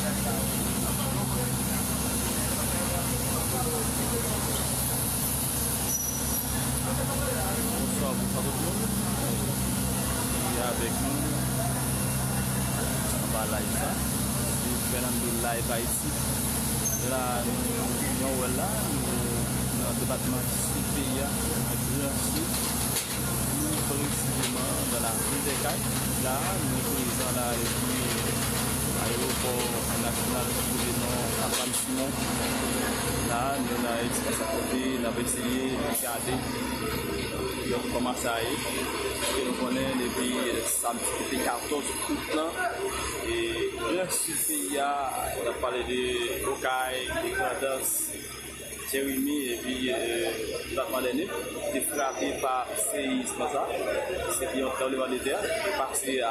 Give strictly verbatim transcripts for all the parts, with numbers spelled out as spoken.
Bonswa, bonswa tout moun ki avèk nou anba live sa. Se Fernando Live Haiti. La, nou, nou wè la, nou nan depatman Sid peyi a, nan Gran Sid. Pli presizeman nan lavil Dèkay. La, nou prezan la epi ayewopò nasyonal ki pote non Antoine Simon. La, nou nan espas sa kote n ap eseye gade, donk, kòman sa ye. Paske nou konnen depi samdi, depi katòz out lan, e Gran Sid peyi a, n ap pale de Okay, de Grandans, Jeremi, epi, e, depatman Lène, te frape pa seyism sa. Se te yon tranblemanntè ki pase a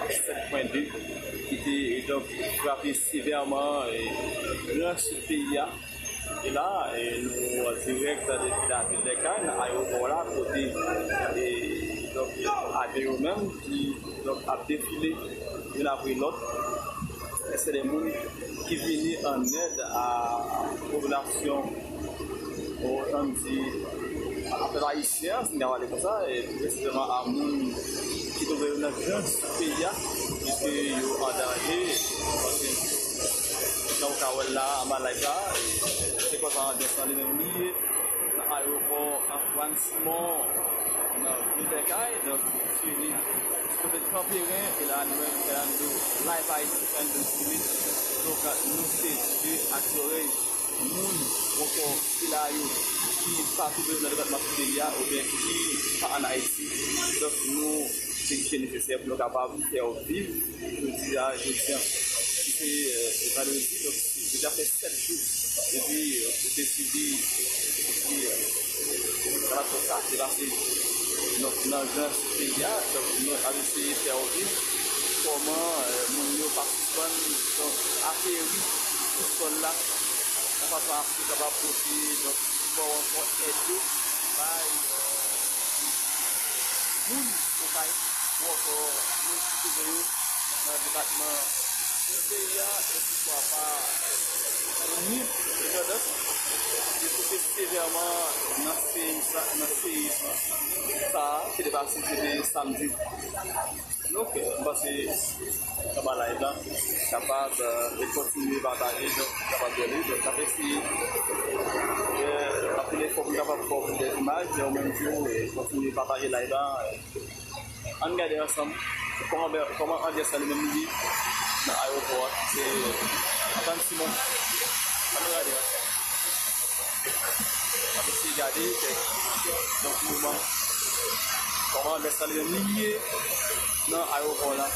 sèt pwen de, ki te, e, donk, frape sevèman, e, Gran Sid peyi a. E la, e, nou an dirèk depi lavil Dèkay, nan ayewopò la, kote, e, donk, avyon yo menm ki, donk, ap defile youn apre lòt. Se de moun ki vini an èd a popilasyon, ou otan di, a pèp ayisyen an, si n ka pale konsa, e pli presizeman a moun ki twouve yo nan Gran Sid peyi a, piske yo an danje, paske jan w ka wè l la, anba live la, e se konsa anbyans lan li menm li ye nan ayewopò Antoine Simon nan vil Dèkay. Donk, se li, se kote Kanperen, e la nou menm, Fernando Live Haiti, Fernando T V. Donk, nou se je ak zòrèy moun, ankò, sila yo ki pa twouve yo nan depatman Sid peyi a, oubyen ki pa ann Ayiti. Donk, nou se ki nesesè pou nou kapab fè yo viv jodi a, jodi a. Ki se, e, vandredi, donk, deja fè sèt jou depi, e, yo te sibi, epi, e, kataswòf sa te pase, donk, nan gran sid peyi a. Donk, nou ap eseye fè w viv kòman, e, moun yo pa sispann, donk, ateri sou sòl la, nan fason a pou kapab pote, donk, sipò ankò èd yo bay, e, moun Okay, ou ankò moun ki twouve yo nan depatman Sid peyi a, e poukwa pa Nip, Grandans, ki touche sevèman nan seyis la, nan seyis sa a, ki te pase, se te samdi. Donk, m panse anba live la, kapab, e, kontinye pataje, donk, kapab wè li, donk, n ap eseye, e, anpil efò pou n kapab fè w de imaj, e, ou menm tou, e, kontinye pataje live la, e, ann gade ansanm kòman, kòman anbyans la li menm li ye nan ayewopò a, ki se Antoine Simon. Ann gade ansanm. N ap eseye gade kèk, donk, mouvman, kòman anbyans la li menm li ye nan ayewopò la.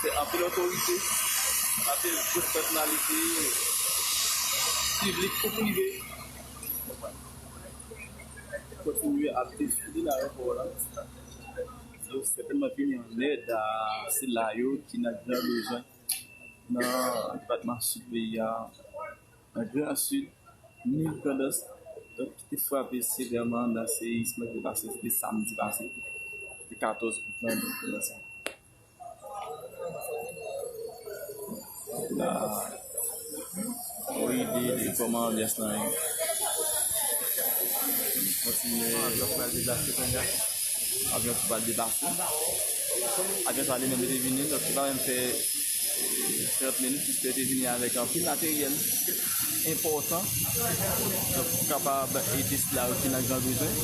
Se anpil otorite, anpil gwo pèsonalite, piblik kou prive, kontinye ap defile nan ayewopò la. Yo sètènman vini an èd a sila yo ki nan gran bezwen nan depatman Sid peyi a, nan Gran Sid, Nip, Grandans, donk, ki te frape sevèman nan seyis ki te pase, se te samdi pase, se te katòz out lan, donk, nan sa. La, yon ide de kòman anbyans lan ye. Kontinye. Avyon pral deplase kounye a. Avyon ki pral deplase. Avyon sa li menm li te vini, donk li pa menm fè, e, trant minit, piske li te vini avèk anpil materyèl enpòtan, donk, pou kapab ede sila yo ki nan gran bezwen.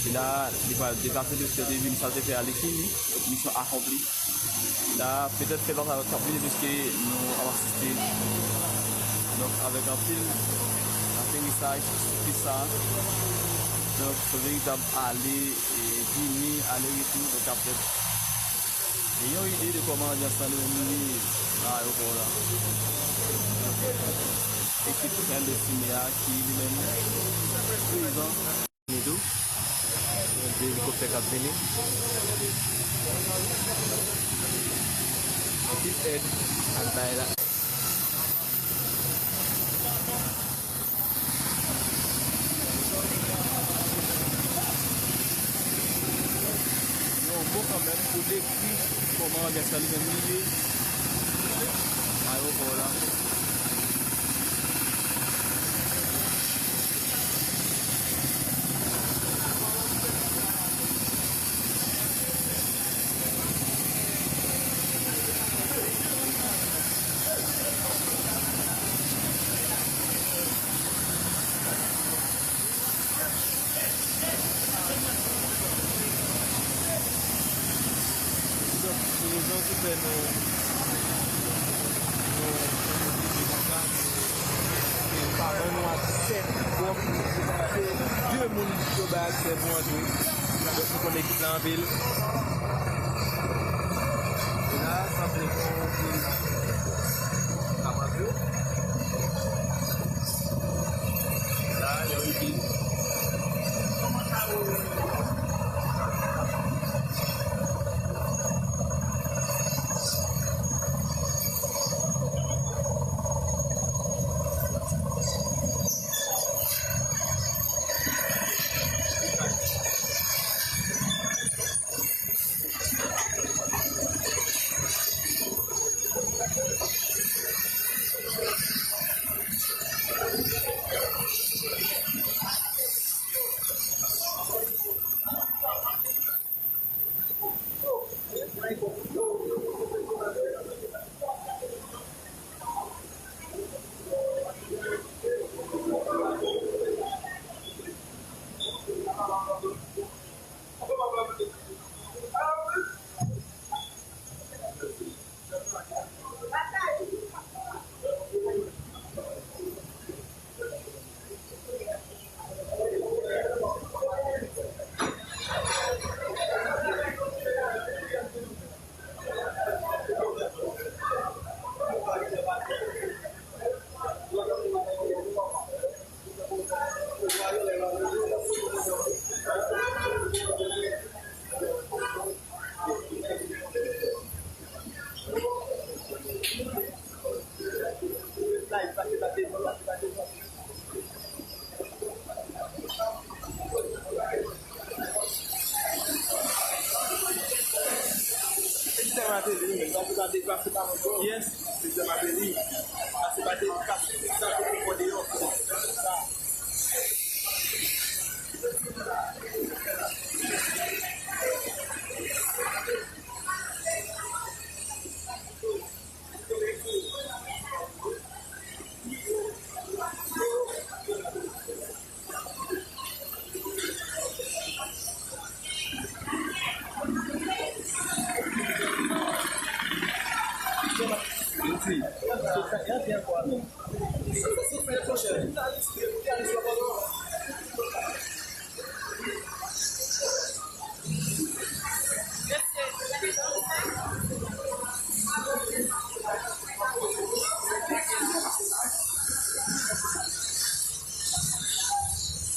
E la, li pral deplase, piske li te vini, sa l te fè a, li fini. Donk, misyon akonpli. La, petèt fè lòt avèk k ap vini, piske nou ap asiste, donk, avèk anpil aterisaj sou pis sa. Donk, se veritab ale e vini, ale retou, donk, ap fèt. E yon ide de kòman anbyans lan li menm li ye nan ayewopò la. Ekip Fernando Simé a ki li menm prezan. Vini tou. Gen de elikoptè k ap vini. Anpil èd ap bay la. Yon mo kanmenm pou dekri Kòman Gaskali menm li ye? Ayewopò la. Se rezon ki fè nou, nou, nou oblije konsa. E paran nou a sèt bòf, se de moun yo bay aksè pou antre. Donk, nou konn ekip la anpil. E la, sanble gon pil k ap antre. La, yo rive. Yes.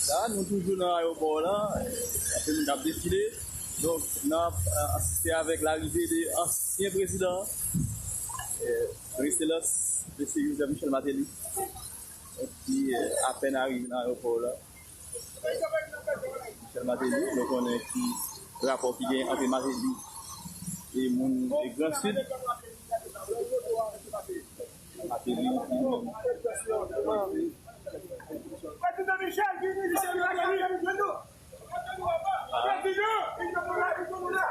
La, nou toujou nan ayewopò la, anpil moun ap defile. Donk, n ap, eh, asiste avèk larive de ansyen prezidan, eh, Son Ekselans, Mesye Joseph Michel Martelly, ki, eh, apèn arive nan ayewopò la. Michel Martelly, nou konnen ki rapò ki gen ant Martelly e moun e Gran Sid. Martelly, li menm. Prezidan Michel, vini, Michel Martelly, vini, jwenn nou. Prezidan, vini, jwenn nou la.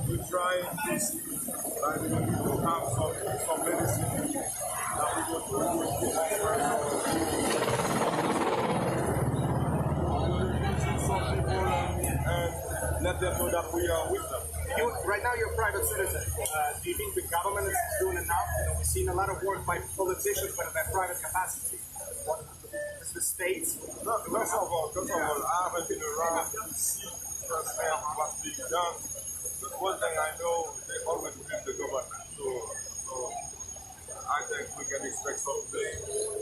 We're trying to see I believe we do have some, some medicine that we go to, we go to offer some, some people and, and let them know that we are with them. You, right now, you're a private citizen. Uh, do you think the government is doing enough? You know, we've seen a lot of work by politicians, but in a private capacity. What, is the states? Look, first of all, first of all, I haven't been around to see firsthand what's being done. But one thing I know, they always blame the government. So, so I think we can expect something.